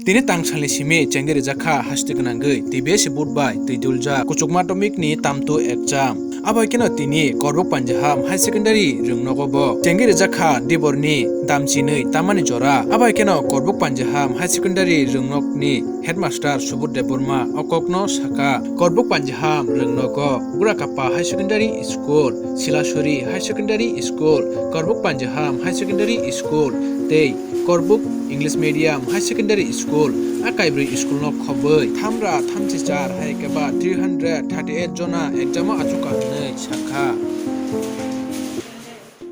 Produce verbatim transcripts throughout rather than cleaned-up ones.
Tini tangsalni simi chengwi rijak kha haste gwnangwi T B S board bai twi duljak kuchukma tomikni tamtu exam. Abo hai kheno tini Korbuk Panjaham High Secondary rwngnogo bo chengwi rijak kha diborni damchinwi tamani jora. Abo hai kheno Korbuk Panjaham High Secondary rwngnokni headmaster Subodh Debbarma o kokno sakha, Korbuk Panjaham rwngnogo Burakappa High Secondary School, Silasuri High Secondary School, Korbuk Panjaham High Secondary School tei Korbuk English Medium High Secondary School, a kaibrwi school no khobwi thamra thamchi char hai khe ba three hundred thirty eight jona exam o achukha hwnwi sakha.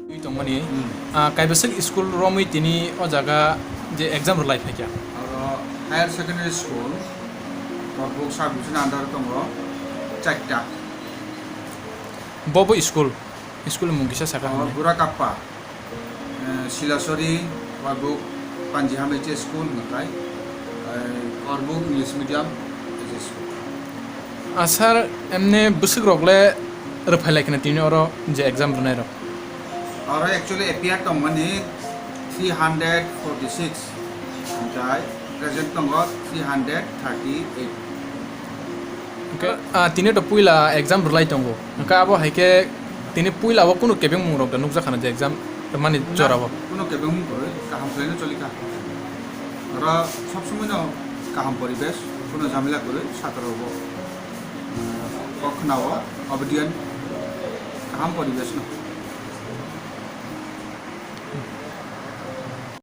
Twi tongmani, Hmm. ah, kaibaswk school romwi tini o jaga je exam rwlai phaikha. Oro higher secondary school, Korbuk sub division under tongo charta. Bobo school, school ni mung kisa sakha Oro hwnwi. Burakappa, eh, Silasori, Korbuk Panjaham H S school hwnkhai, eh, Korbuk English medium H S school. Ah, sir, emne bwswk rok le rwphai lai khna tini oro je exam rwnai rok? Oro actually appear tongmani three hundred forty six, hwnkhe present tongo three hundred thirty eight. Hwnkhe, ah, tini to puila exam rwlai tongo, hwnkhe abo hai khe tini puila o kunu kebengmung rok da nukjak khana je exam rwmani Na, jora o? Kunu kebengmung kwrwi, kaham khlaino choli kha. Oro sob somoi no kaham poribesh, kunu jamila kwrwi, satro bo, ah, kok khna o, obedient, kaham poribesh no.